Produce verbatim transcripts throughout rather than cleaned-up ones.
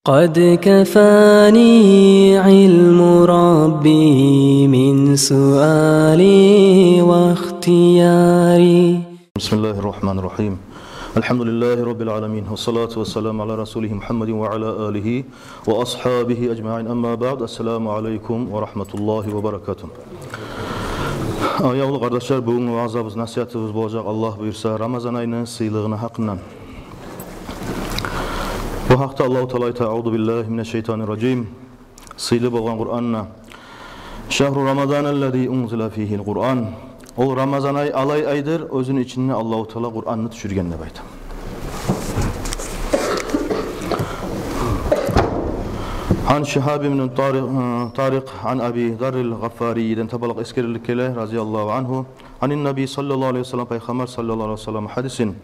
قد كفاني علم ربي من سؤالي واختياري. بسم الله الرحمن الرحيم. الحمد لله رب العالمين، والصلاة والسلام على رسوله محمد وعلى آله وأصحابه أجمعين. أما بعد، السلام عليكم ورحمة الله وبركاته. Аявлу къардашлар, бугюнгю ваъзабыз, насигьатыбыз болажакъ, Аллагь буюрса, Рамазан айны сыйлыгъыны гьакъындан. Бу гьакъда Аллагьу Таала айта: أعوذ بالله من الشيطان الرجيم. Сыйлы болгъан Къуранда: شهر رمضان الذي أنزل فيه القرآن. Ол Рамазан ай алай айдыр, оьзюню ичинде Аллагьу Таала Къуранны тюшюрген деп айта. عن شهاب بن طارق، طارق عن أبي ذر الغفاري, ден табалакъ эсгерилип геле, رضي الله عنه, عن النبي صلى الله عليه وسلم, Пайхаммар саллаллагьу алайгьи ва саллам гьадисин: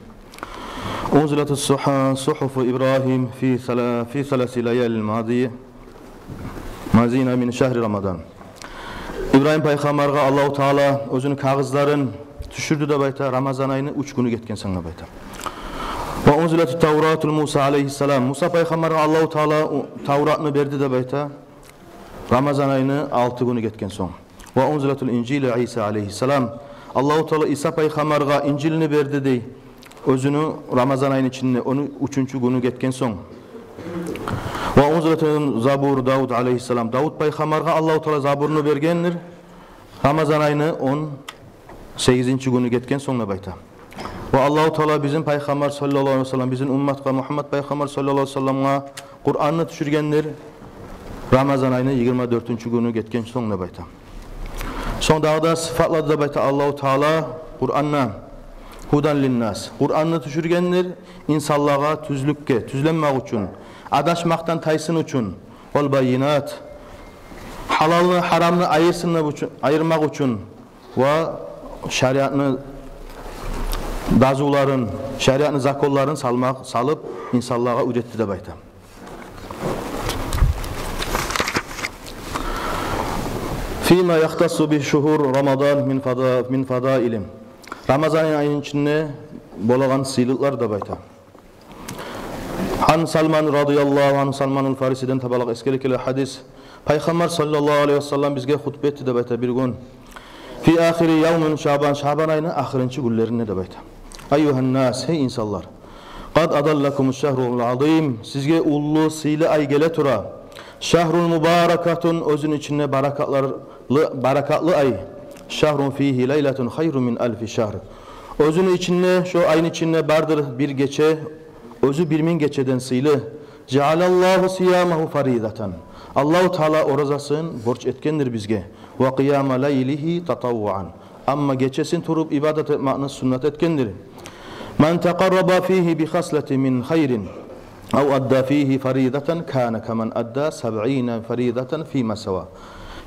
أنزلت الصح-، صحف إبراهيم في ثلا-، في ثلاث ليال ماضي-، ماضين من شهر رمضان. Ибрагьим пайхаммаргъа Аллагьу Таала оьзюню кагъызларын тюшюрдю деп айта Рамазан айны уьч гюню гетген сонг деп айта. وأنزلت التوراة لموسى عليه السلام. Муса пайхаммаргъа Аллагьу Таала у-, Тавратны берди деп айта Рамазан айны алты гюню гетген сонг. وأنزلت الإنجيل لعيسى عليه السلام. Аллагьу Таала Иса пайхаммаргъа Инжилни берди дей, оьзюню Рамазан айны ичинде, ону уьчюнчю гюню гетген сонг. وأنزلت الزبور لداود عليه السلام. Давуд пайхаммаргъа Аллагьу Таала Забурну бергендир Рамазан айны он сегизинчи гюню гетген сонг деп айта. Ва Аллагьу Таала бизин Пайхаммар саллаллагьу алайгьи ва саллам, бизин умматгъа, Мугьаммат Пайхаммар саллаллагьу алайгьи ва салламгъа Къуранны тюшюргендир Рамазан айны йигирма дёртюнчю гюню гетген сонг деп айта. Сонг дагъы да сыфатлады деп айта Аллагьу Таала Къуранда: هدى للناس. Къуранны тюшюргендир инсанлагъа тюзлюкге, тюзленмек учун, адашмакъдан тайсын учун, والبينات, гьалалны, гьарамны айырсын учун, айырмакъ учун, ва шариатны дазуларын, шариатны законларын салмакъ, салып, инсанлагъа уьйретди деп айта. فيما يختص بشهر رمضان من فضا-، من فضائل. Рамазан айны ичинде болагъан сыйлыкълар деп айта. عن سلمان رضي الله عنه, Салманул Фарисиден табалакъ эсгерилип геле гьадис. Пайхаммар саллаллагьу алайгьи ва саллам бизге хутба этди деп айта бир гюн. في آخر يوم من شعبان, Шабан айны ахырынчы гюнлеринде деп айта. أيها الناس, гьей инсанлар. قد أظلكم الشهر العظيم, сизге уллу сыйлы ай геле тура. شهر مبارك, оьзюню ичинде баракатлар-, лы-, баракатлы ай. شهر فيه ليلة خير من ألف شهر. Оьзюню ичинде, шо айны ичинде бардыр бир гече, оьзю бир минг гечеден сыйлы. جعل الله صيامه فريضة. Аллагьу Таала оразасын борч этгендир бизге. وقيام ليله تطوعا. Амма гечесин туруп ибадат этмекни суннат этгендир. من تقرب فيه بخصلة من خير أو أدى فيه فريضة كان كمن أدى سبعين فريضة فيما سواه.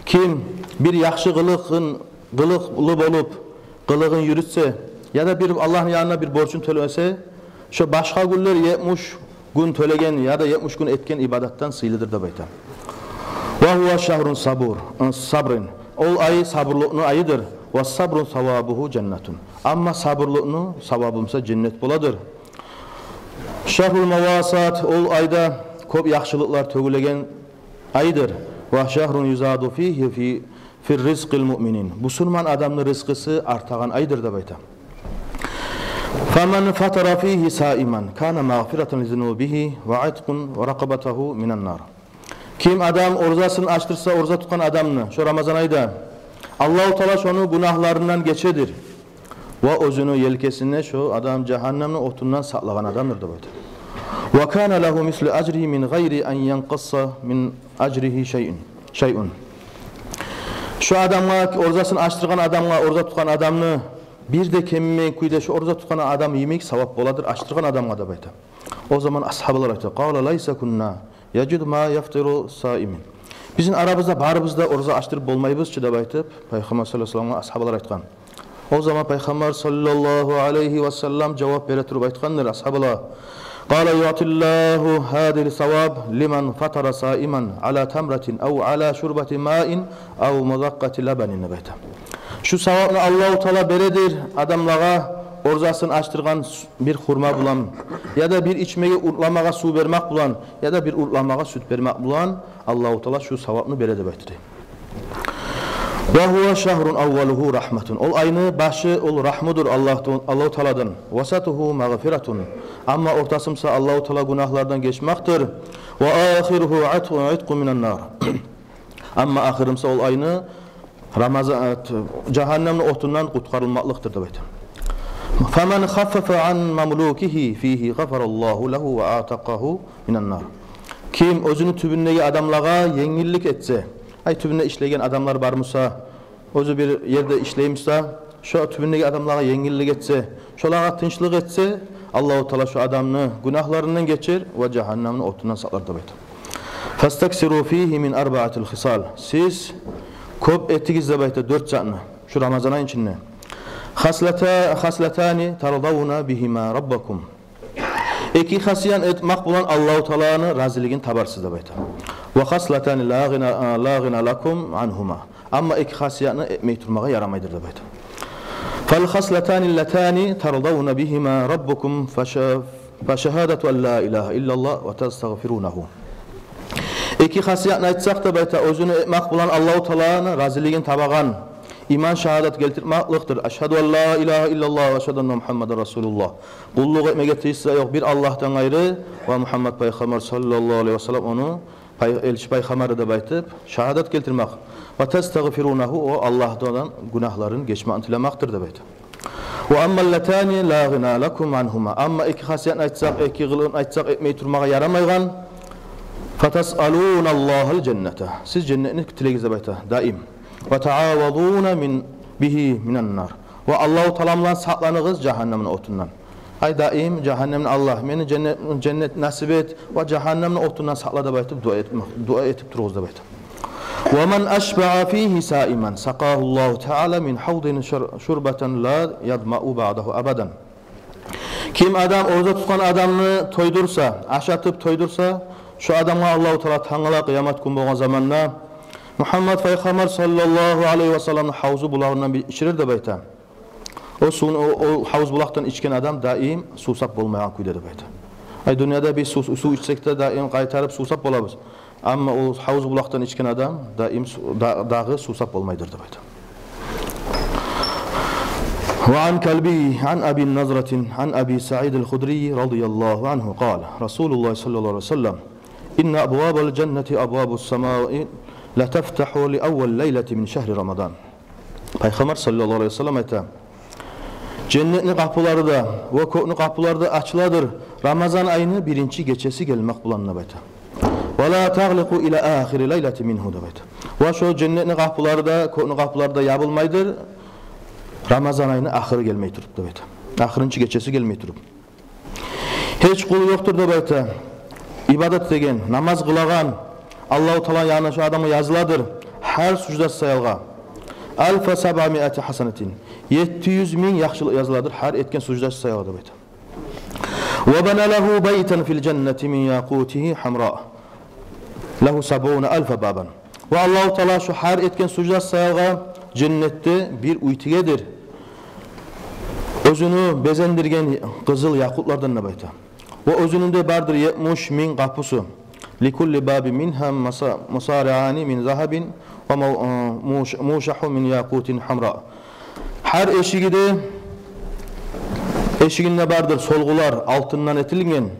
Ким бир яхшы къылыгъын, къылыкълы болуп, къылыгъын юрютсе, яда бир Аллагьны янына бир борчун тёлесе, шо башгъа гюнлер етмиш гюн тёлеген яда етмиш гюн этген ибадатдан сыйлыдыр деп айта. وهو شهر صبر، صبر. Ол ай сабурлукъну айыдыр. والصبر ثوابه جنة. Амма сабурлукъну савабы буса женнет боладыр. شهر المواساة, ол айда кёп яхшылыкълар тёгюлеген айдыр. وشهر يزاد فيه في، في رزق المؤمنين. Бусурман адамны ризкъысы артагъан айдыр деп айта. فمن فطر فيه صائما كان مغفرة لذنوبه وعتق رقبته من النار. Ким адам оразасын ачдырса, ораза тутгъан адамны, шо Рамазан айда, Аллагьу Таала шону гюнагьларындан гечедир. Ва оьзюню елкесине шо адам жагьаннемни отундан сакълагъан адамдыр деп айта. وكان له مثل أجره من غير أن ينقص من أجره شيء، شيء. Шо адамгъа, оразасын ачдыргъан адамгъа, ораза тутгъан адамны бир де кемимейген кюйде шо ораза тутгъан адам йимик савап боладыр ачдыргъан адамгъа деп айта. О заман асгьабалар айта: قال ليس كنا نجد ما يفطر الصائم. Бизин арабызда барыбыз да ораза ачдырып болмайбыз чы деп айтып, Пайхаммар саллаллагьу алайгьи ва салламгъа асгьабалар айтгъан. О заман Пайхаммар саллаллагьу алайгьи ва саллам жавап бере туруп айтгъандыр асгьабалагъа: قال يعطي الله هذا الثواب لمن فطر صائما على تمرة أو على شربة ماء أو مذقة لبن, деп айта. Шу савапны Аллагьу Таала бередир адамлагъа, оразасын ачдыргъан с-, бир хурма булан, яда бир ичмеге, урутламагъа сув бермек булан, яда бир урутламагъа сют бермек булан Аллагьу Таала шу савапны бере деп айтды. Ва гьува шагьрун аввалугьу рагьматун. Ол айны башы ол рагьмудур Аллагь, Аллагьу Тааладан. Васатугьу магъфиратун. Амма ортасы буса Аллагьу Таала гюнагьлардан гечмекдир. Ва ахиругьу атгъу, атгъу минан нар. Амма ахыры буса ол айны Рамазан, э, жагьаннемни отундан къутгъарылмакълыкъдыр деп айта. Фаман хаффафа ан мамлукигьи фигьи гъафараллагьу лагьу ва атакъагьу минан нар. Ким оьзюню тюбюндеги адамлагъа енгиллик этсе, ай, тюбюнде ишлейген адамлар бар буса, оьзю бир ерде ишлей буса, шо тюбюндеги адамлагъа енгиллик этсе, шолагъа тынчлыкъ этсе, Аллагьу Таала шо адамны гюнагьларындан гечер ва жагьаннемни отундан сакълар деп айта. Фастаксиру фигьи мин арбаатил хисал. Сиз кёп этигиз деп айта дёрт затны шу Рамазан айны ичинде. Хаслата-, хаслатани тардавна бигьима раббакум. Эки хасиятны этмек булан Аллагьу Тааланы разилигин табарсыз деп айта. Ва хаслатани ла гъина, ла гъина лакум ангьума. Амма эки хасиятны этмей турмагъа ярамайдыр деп айта. Фал хаслатани ллатани тардавна бигьима раббакум фаша-, фашагьадату ан ла илагьа иллаллагь ва тастагъфирунагьу. Эки хасиятны айтсакъ деп айта, оьзюню этмек булан Аллагьу Тааланы разилигин табагъан иман шагьадат гелтирмекликдир. Ашгьаду ан ла илагьа иллаллагь ва ашгьаду анна Мугьаммадан расулуллагь. Къуллукъ этмеге тийишли ёкъ бир Аллагьдан къайры ва Мугьаммад пайхаммар саллаллагьу алайгьи ва саллам ону пай-, элчи пайхаммары деп айтып, шагьадат гелтирмек. Ва тастагъфирунагьу, о Аллагьдан гюнагьларын гечмекни тилемекдир деп айта. Ва амма ллатани ла гъина лакум ангьума. Амма эки хасиятны айтсакъ, эки къылыкъны айтсакъ, этмей турмагъа ярамайгъан. Фатасъалуналлагьал жанната. Сиз женнетни тилегиз деп айта, даим. Ва тааввазуна мин, бигьи минан нар. Ва Аллагьу Таала булан сакъланыгъыз жагьаннемни отундан. Ай, даим жагьаннемни, Аллагь, мени женнет, женнет насип эт ва жагьаннемни отундан сакъла деп айтып дуа этме-, дуа этип туругъуз деп айта. Ва ман ашбаа фигьи саиман сакъагьуллагьу таала мин гьавдин шур-, шурбатан ла язмау баъдагьу абадан. Ким адам ораза тутгъан адамны тойдурса, ашатып тойдурса, шо адамгъа Аллагьу Таала тангала къыямат гюн болгъан заманда Мугьаммад пайхаммар саллаллагьу алайгьи ва салламны гьавзу булагъындан бир ичирер деп айта. О сувну, о, о гьавз булакъдан ичген адам даим сувсап болмайгъан кюйде деп айта. Ай, дюньяда биз сув, сув ичсек де, даим къайтарып сувсап болабыз. Амма о гьавз булакъдан ичген адам даим су-, да-, дагъы сувсап болмайдыр деп айта. Ва ан Калби, ан Аби Назратин, ан Аби Саидил Худри радияллагьу ангьу къала, Расулуллагь саллаллагьу алайгьи ва саллам: инна абвабал жаннати абвабус самаи ла туфтагьу ли аввали лайлати мин шагьри Рамадан. Пайхаммар саллаллагьу алайгьи ва саллам айта: «Женнетни къапулары да ва кёкню къапулары да ачыладыр Рамазан айны биринчи гечеси гелмек булан», — деп айта. «Ва ла тагъликъу ила ахири лайлати мингьу», — деп айта. Ва шо женнетни къапулары да, кёкню къапулары да ябылмайдыр Рамазан айны ахыры гелмей туруп, деп айта. Ахырынчы гечеси гелмей туруп. Гьеч къул ёкъдур деп айта, ибадат деген, намаз къылагъан, Аллагьу Тааланы янына шо адамгъа языладыр гьар суждасы саялгъа алфа сабъа миати гьасанатин, етти юз минг яхшылыкъ языладыр гьар этген суждасы саялгъа деп айта. Ва бана лагьу байтан фил жаннати мин якъутин гьамра лагьу сабъуна алфа бабан. Ва Аллагьу Таала шо гьар этген суждасы саялгъа женнетде бир уьй тигедир оьзюню безендирген къызыл якъутлардан деп айта. Ва оьзюню де бардыр етмиш минг къапусу. Ликулли бабин мингьа маса-, масариани мин загьабин ва мав-, э, муш-, мушагьу мин якъутин гьамра. Гьар эшиги де, эшигинде бардыр солгъулар алтындан этилген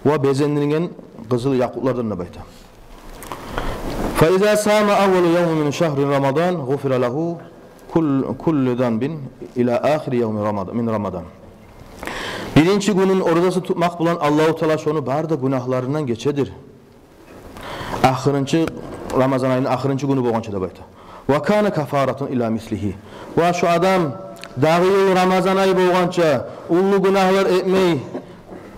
ва безендирген къызыл якъутлардан деп айта. Фа иза сама аввалу явмин мин шагьри Рамадан гъуфира лагьу кул-, куллу занбин ила ахири явми Рамад-, мин Рамадан. Биринчи гюнюн оразасы тутмакъ булан Аллагьу Таала шону бары да гюнагьларындан гечедир. Ахырынчы, Рамазан айны ахырынчы гюню болгъанча деп айта. Ва кана кафаратун ила мислигьи. Ва шо адам дагъы йыл Рамазан ай болгъанча уллу гюнагьлар этмей,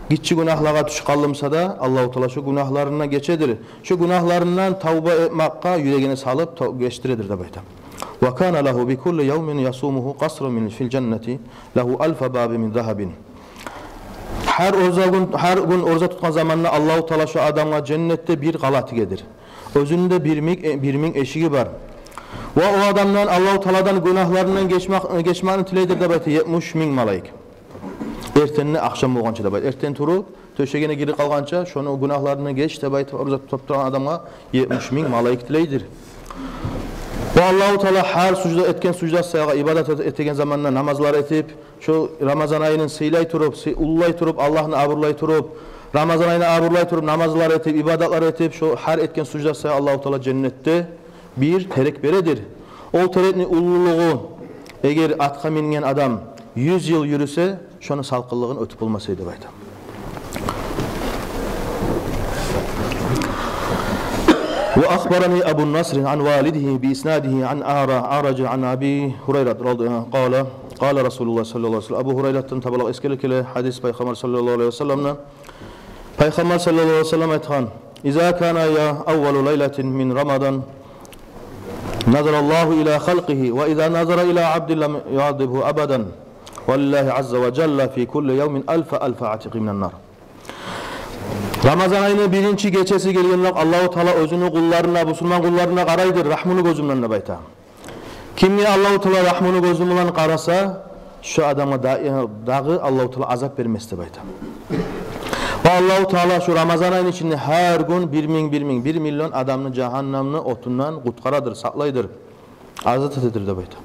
гиччи гюнагьлагъа тюшюп къалды буса да, Аллагьу Таала шо гюнагьларындан гечедир. Шо гюнагьларындан тавба этмакъгъа юрегине салып, тав-, гечдиредир деп айта. Ва кана лагьу би кулли явмин ясумугьу къасрун мин фил жаннати лагьу алфа бабин мин загьабин. Гьар ораза гюн, гьар гюн ораза тутгъан заманда Аллагьу Таала шо адамгъа женнетде бир къала тигедир. Оьзюню де бир минг, э, бир минг эшиги бар. Ва о адамдан, Аллагьу Тааладан гюнагьларындан гечмек, э, гечмекни тилейдир деп айта етмиш минг малайик. Эртенни ахшам болгъанча деп айта. Эртен туруп, тёшегине гирип къалгъанча, шону гюнагьларындан геч деп айтып, ораза тутуп турагъан адамгъа етмиш минг малайик тилейдир. Ва Аллагьу Таала гьар сужда этген сужда саягъа ибадат эт-, этеген заманда намазлар этип, шо Рамазан айын сыйлай туруп, сый-, уллулай туруп, Аллагьны абурлай туруп, Рамазан айын абурлай туруп, намазлар этип, ибадатлар этип, шо гьар этген сужда саягъа Аллагьу Таала женнетде бир терек бередир. Ол терекни уллулугъу, эгер атгъа минген адам юз йыл юрюсе, шону салкъынлыгъын оьтюп болмас эди деп айта. وأخبرني أبو النصر عن والده بإسناده عن أعرج عن أبي هريرة رضي-، قال: قال رسول الله صلى الله عليه وسلم. Абу Гьурайратдан табалакъ эсгерилип геле гьадис, Пайхаммар саллаллагьу алайгьи ва салламны. Пайхаммар саллаллагьу алайгьи ва саллам айтгъан: إذا كان يا أول ليلة من رمضان نظر الله إلى خلقه، وإذا نظر إلى عبد لم يعذبه أبدا، ولله عز وجل في كل يوم ألف ألف عتيق من النار. Рамазан айны биринчи гечеси гелгенде Аллагьу Таала оьзюню къулларына, бусурман къулларына къарайдыр рагьмуну гёзю булан деп айта. Кимге Аллагьу Таала рагьмуну гёзю булан къараса, шо адамгъа да-, дагъы Аллагьу Таала азап бермес деп айта. Ва Аллагьу Таала шо Рамазан айны ичинде гьар гюн бир минг, бир минг, бир миллион адамны жагьаннемни отундан къутгъарадыр, сакълайдыр, азат этедир деп айта.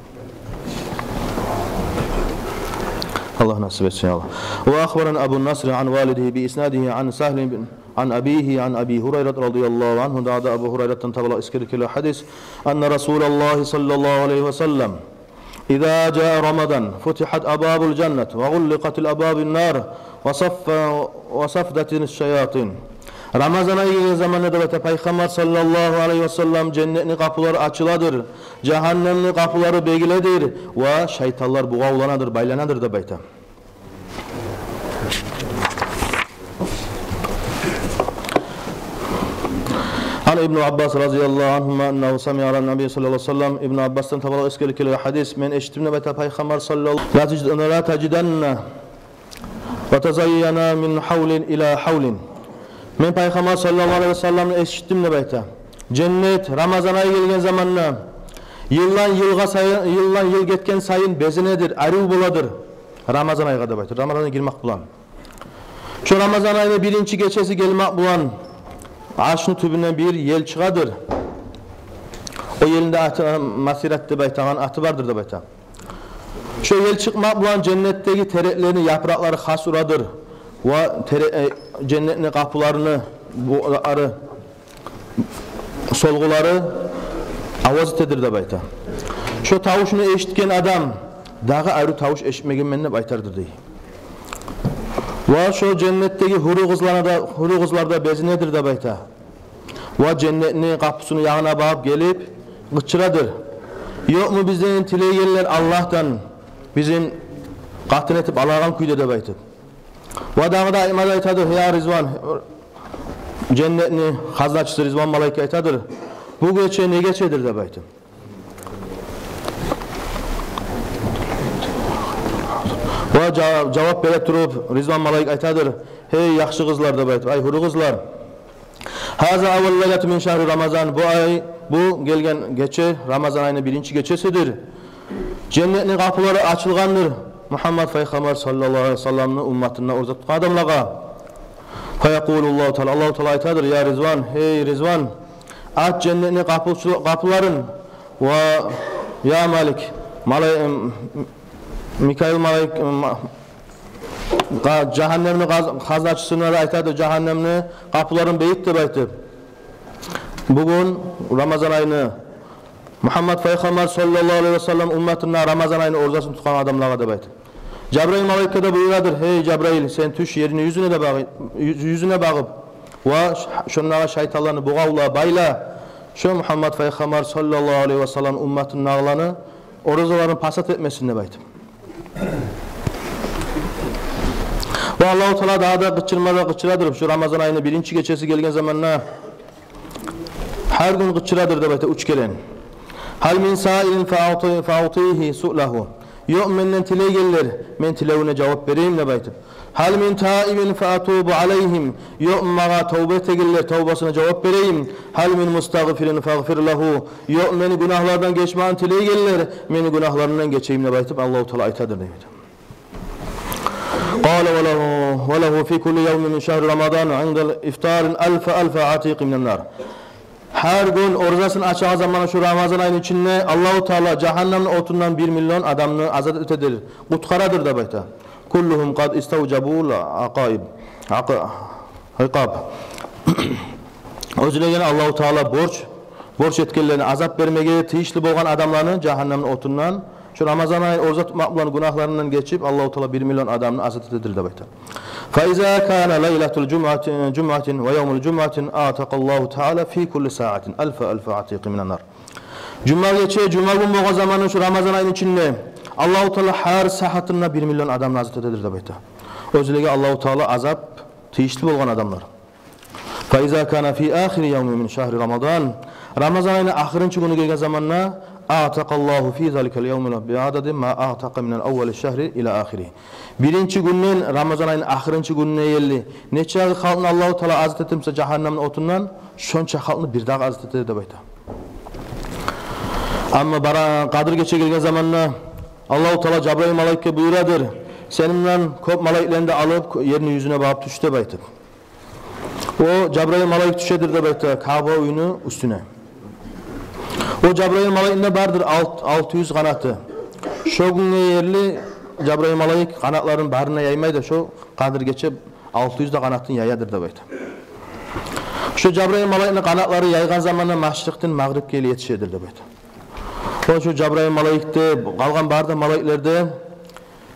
Аллагь насип этсин, я Аллагь. وأخبرني أبو النصر عن والده بإسناده عن سهل بن عن أبيه عن أبي هريرة رضي الله عنه, дагъы да Абу Гьурайратдан табалакъ эсгерилип геле гьадис, أن رسول الله صلى الله عليه وسلم: إذا جاء رمضان فتحت أبواب الجنة وغلقت أبواب النار وصف-، وصفدت الشياطين. Рамазан ай гелген заманда деп айта, Пайхаммар саллаллагьу алайгьи ва саллам, женнетни къапулары ачыладыр, жагьаннемни къапулары бегиледир ва шайтанлар бугъавланадыр, байланадыр деп айта. عن ابن عباس رضي الله عنهما أنه سمع النبي صلى الله عليه وسلم, Ибн Аббасдан табалакъ эсгерилип геле гьадис, мен эшитдим деп айта Пайхаммар саллаллагьу алайгьи ва саллам: لتجدن لتجدن وتزايدن من حول إلى حول. Мен Пайхаммар саллаллагьу алайгьи ва салламны эшитдим деп айта. Женнет Рамазан ай гелген заманда йылдан йылгъа сайын, йылдан йыл гетген сайын безенедир, арив боладыр. Рамазан айгъа деп айта, Рамазан ай гирмек булан. Шо Рамазан айны биринчи гечеси гелмек булан Аршны тюбюнден бир ел чыгъадыр. О елни де аты Масират деп айтагъан аты бардыр деп айта. Шо ел чыкъмакъ булан женнетдеги тереклени япыракълары хас урадыр. Ва тере-, э, женнетни къапуларыны, бу ары солгъулары аваз этедир деп айта. Шо тавушну эшитген адам: «Дагъы арив тавуш эшитмегенмен», — деп айтардыр дей. Ва шо женнетдеги гьуру къызлар да, гьуру къызлар да безенедир деп айта. Ва женнетни къапусуну ягъына багъып гелип къычырадыр: «Ёкъму бизден тилейгенлер Аллагьдан, бизин къатын этип алагъан кюйде?» — деп айтып. Ва дагъы да айтма да айтадыр: «Я Ризван», — женнетни хазначысы Ризван малайикге айтадыр: «Бу гече не гечедир?» — деп айтып. Ва жа-, жавап бере туруп, Ризван малайик айтадыр: «Гьей, яхшы къызлар, — деп айтып, — ай, гьуру къызлар. هذا أول ليلة من شهر رمضان. Бу ай, бу гелген гече Рамазан айны биринчи гечесидир. Женнетни къапулары ачылгъандыр Мугьаммат пайхаммар саллаллагьу алайгьи ва салламны умматына, ораза тутгъан адамлагъа». فيقول الله تعالى, Аллагьу Таала айтадыр: «Я Ризван, гьей, Ризван, ач женнетни къапулчу-, къапуларын». Ва, я Малик, малай-, м, Микаил малайик, м, ма-, къа-, жагьаннемни къаз-, хазначысына да айтады: «Жагьаннемни къапуларын бегит», — деп айтып. Бугюн Рамазан айны, Мугьаммат пайхаммар саллаллагьу алайгьи ва саллам умматына Рамазан айны оразасын тутгъан адамлагъа деп айтып. Жабраил малайикге де буюрадыр: «Гьей, Жабраил, сен тюш ерни юзюне де багъы-, юз-, юзюне багъып, ва ш-, шондагъы шайтанланы бугъавла, байла, шо Мугьаммат пайхаммар саллаллагьу алайгьи ва саллам умматындагъыланы оразаларын пасат этмесин», — деп айтып. Ва Аллагьу Таала дагъы да къычырма да къычырадыр шо Рамазан айны биринчи гечеси гелген заманда. Гьар гюн къычырадыр деп айта уьч керен. «هل من سائل فأعطي-, فأعطيه سؤله». «Ёкъму менден тилейгенлер, мен тилевюне жавап берейим», — деп айтып. «هل من تائب فأتوب عليهم». «Ёкъму магъа товба этегенлер, товбасына жавап берейим». «هل من مستغفر فأغفر له». «Ёкъму мени гюнагьлардан гечмагъын тилейгенлер, мени гюнагьларымдан гечейим», — деп айтып, Аллагьу Таала айтадыр деп айта. قال: وله، وله في كل يوم من شهر رمضان عند الإفطار ألف، ألف عتيق من النار. Гьар гюн оразасын ачагъан заманы шу Рамазан айны ичинде Аллагьу Таала жагьаннамны отундан бир миллион адамны азат этедир, къутгъарадыр деп айта. كلهم قد استوجبوا العقائب، عق-، عقاب. Оьзлеге Аллагьу Таала борч, борч этгенлени, азап бермеге тийишли болгъан адамланы жагьаннамны отундан, шу Рамазан айын ораза тутмакъ булан гюнагьларындан гечип, Аллагьу Таала бир миллион адамны азат этедир деп айта. فإذا كان ليلة الجمعة، جمعة ويوم الجمعة أعتق الله تعالى في كل ساعة ألف، ألف عتيق من النار. Жума гече, жума гюн болгъан заманы шу Рамазан айны ичинде Аллагьу Таала гьар сагьатында бир миллион адамны азат этедир деп айта. Оьзлеге Аллагьу Таала азап тийишли болгъан адамлар. فإذا كان في آخر يوم من شهر رمضان, Рамазан айны ахырынчы гюню гелген заманда, أعتق الله في ذلك اليوم بعدد ما أعتق من أول الشهر إلى آخره. Биринчи гюнден Рамазан айны ахырынчы гюнюне ерли нече халкъны Аллагьу Таала азат этип буса жагьаннамны отундан, шонча халкъны бирдагъы азат этедир деп айта. Амма бара Къадыр гече гелген заманда Аллагьу Таала Жабрайыл малайикге буюрадыр: «Сени булан кёп малайиклени де алып, ерни юзюне багъып тюш», — деп айтып. О Жабрайыл малайик тюшедир деп айта Каъба уьюню уьстюне. О Жабрайыл малайикни де бардыр алт-, алты юз къанаты. Шо гюнге ерли Жабрайыл малайик къанатларын барын да яймай да, шо Къадыр гече алты юз де къанатын яядыр деп айта. Шо Жабрайыл малайикни къанатлары яйгъан заманда машрикъден магърибге ерли етишедир деп айта. О шо Жабрайыл малайик де, къалгъан бары да малайиклер де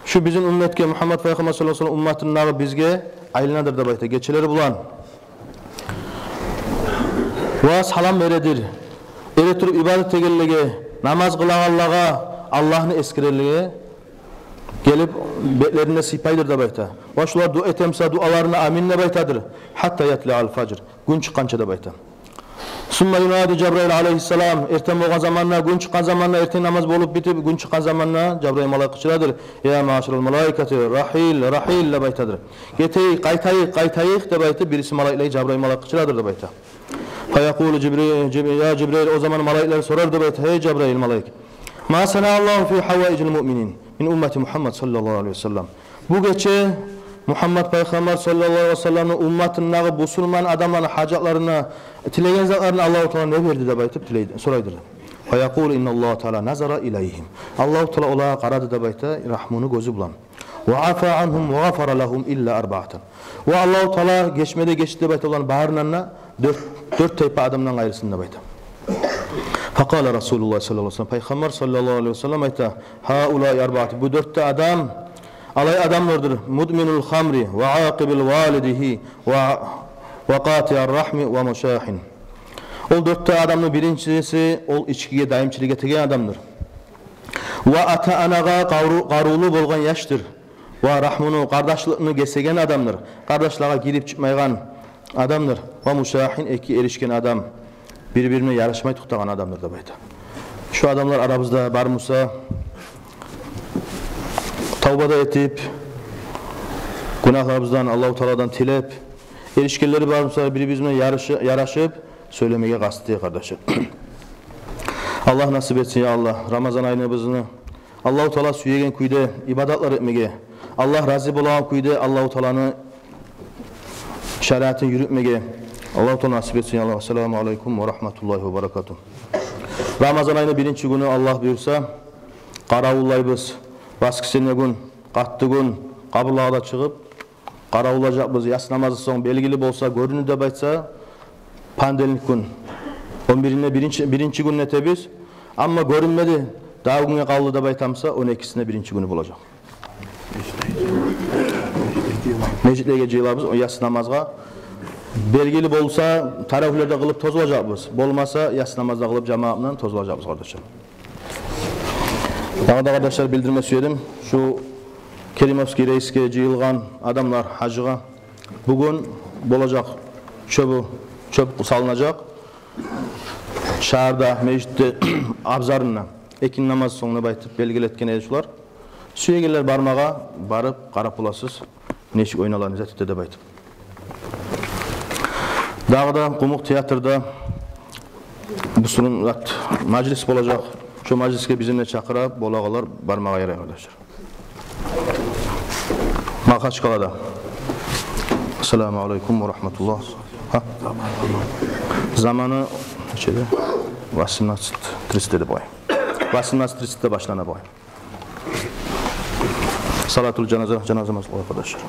шу бизин умматгъа, Мугьаммат пайхаммар саллаллагьу алайгьи ва саллам умматындагъы бизге айланадыр деп айта, гечелери булан. Ва салам бередир. Эретуруп ибадат этегенлеге, намаз къылагъанлагъа, Аллагьны эсгерегенлеге гелип, бетлерин де сыйпайдыр деп айта. Ва шулар дуа этемсе, дуаларына амин деп айтадыр. حتى يطلع الفجر. Гюн чыкъгъанча деп айта. ثم ينادي جبريل عليه السلام. Эртен болгъан заманда, гюн чыкъгъан заманда, эртен намаз болуп битип, гюн чыкъгъан заманда Жабрайыл малайик къычырадыр: «يا معشر الملائكة، رحيل، رحيل», — деп айтадыр. «Гетейик, къайтайыкъ, къайтайыкъ», — деп айтып, бириси малайиклеге Жабрайыл малайик къычырадыр деп айта. فيقول جبريل، جب-، يا جبريل, о заман малайиклер сорар деп айта: «Гьей Жабрайыл малайик, ما صنع الله في حوائج المؤمنين من أمة محمد صلى الله عليه وسلم». Бу гече Мугьаммат пайхаммар саллаллагьу алайгьи ва салламны умматындагъы бусурман адамланы гьажатларына, тилеген затларына Аллагьу Таала не берди деп айтып тилейди, сорайдыр. فيقول: إن الله تعالى نظر إليهم. Аллагьу Таала олагъа къарады деп айта рагьмуну гёзю булан. وعفا عنهم وغفر لهم إلا أربعة. Ва Аллагьу Таала гечме де гечди деп айта оланы барындан да, дёрт, дёрт тайпа адамдан къайрысын деп айта. فقال رسول الله صلى الله عليه وسلم. Пайхаммар саллаллагьу алайгьи ва саллам айта: هؤلاء أربعة. Бу дёрт де адам алай адамлардыр: مدمن الخمر وعاق والده و-، وقاطع الرحم ومشاحن. Ол дёрт де адамны биринчиси, ол ичкиге дайымчылыкъ этеген адамдыр. Ва ата-анагъа къару-, къарувлу болгъан яшдыр. Ва рагьмуну, къардашлыкъны гесеген адамдыр. Къардашлагъа гирип чыкъмайгъан адамдыр. ومشاحن, эки эришген адам, бир-бирине ярашмай токътагъан адамдыр деп айта. Шу адамлар арабызда бар буса, тавба да этип, гюнагьларыбыздан Аллагьу Тааладан тилеп, эришгенлери бар буса, бир-бирибиз булан ярышы-, ярашып сёйлемеге къаст этейик, къардашлар. Аллагь насип этсин, я Аллагь, Рамазан айыбызны Аллагьу Таала сюеген кюйде ибадатлар этмеге, Аллагь рази болагъан кюйде Аллагьу Тааланы шариатын юрютмеге Аллагьу Таала насип этсин, я Аллагь. Ассаламу алейкум ва рагьматуллагьи ва баракатугь. Рамазан айны биринчи гюню, Аллагь буюрса, къаравуллайбыз. Воскресенье гюн, къатты гюн, къабурлагъа да чыгъып, къаравуллажакъбыз. Яссы намаздан сонг, белгили болса, гёрюндю деп айтса, понедельник гюн, он биринде биринчи, биринчи гюн этебиз. Амма гёрюнмеди, дагъы гюнге къалды деп айтамса, он экисинде биринчи гюню болажакъ. Межитлеге жыйылабыз о яссы намазгъа. Белгили болса, таравигьлер де къылып тозулажакъбыз. Болмаса, яссы намаз да къылып, жамаат булан тозулажакъбыз, къардашлар. Дагъы да, къардашлар, билдирме сюедим. Шу Керимовский рейсге жыйылгъан адамлар гьажгъа бугюн болажакъ чёбю, чёп салынажакъ шагьарда, межитде, абзарында. Экинди намаз сонг деп айтып белгилетген эди шулар. Сюегенлер бармагъа барып къарап боласыз, нечик ойналгъан зат эте деп айтып. Дагъы да Къумукъ театрда бусурман зат мажлис болажакъ. Шо мажлисге бизин де чакъырып, болагъанлар бармагъа ярай, къардашлар. Махачкъалада. Ассаламу алейкум ва рахматуллагь. Гьа? Заманы нечеде? Восемнадцать тридцать деп къой. Восемнадцать тридцать башлана бу. Салатул жаназа, жаназа намаз къылайыкъ, къардашлар.